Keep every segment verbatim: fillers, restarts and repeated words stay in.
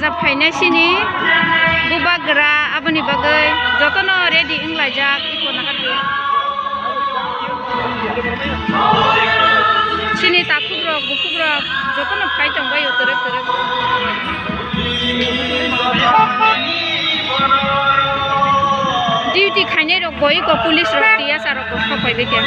Phainai sini bubagra aboni bagwi jotono ready wnglaijak, iko nahardi. Sini takhukrok, bukhukrok jotono phai tongbaio twrwk twrwk. Duty khainai rok bo iko police rok, T S R rok bo sok phaibai khe.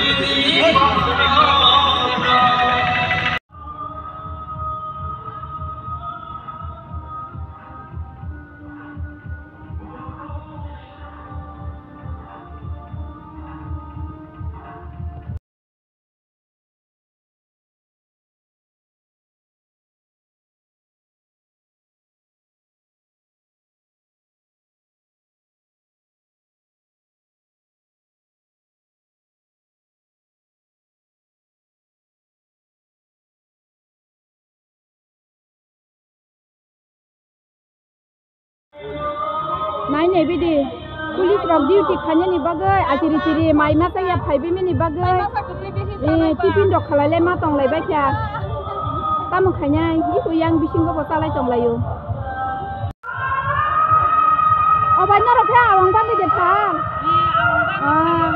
Nai nai bidi, police rok duty khainani bagwi, achiri chiri mai masa ya phaibimani bagwi, eh, tiffin rok khalai lai ma tong lai bai kha. Tamo khainai, iko yang bisingo bo chalai tong laio. O bai norok khe awang bangwi de pha? Ah.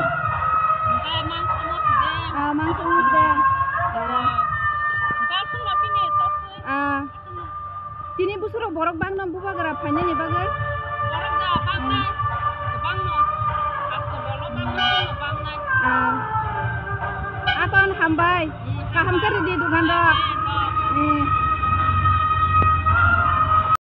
Ah, mangsa mo de. Ah. Tini busurok borok bangno bubagra phainani bagwi? Borok da bangnai, kwbangno. Asto bolo bangno, bangnai. Ah. Akon hambai. Kaham khe ridi dugan rok. Hmm.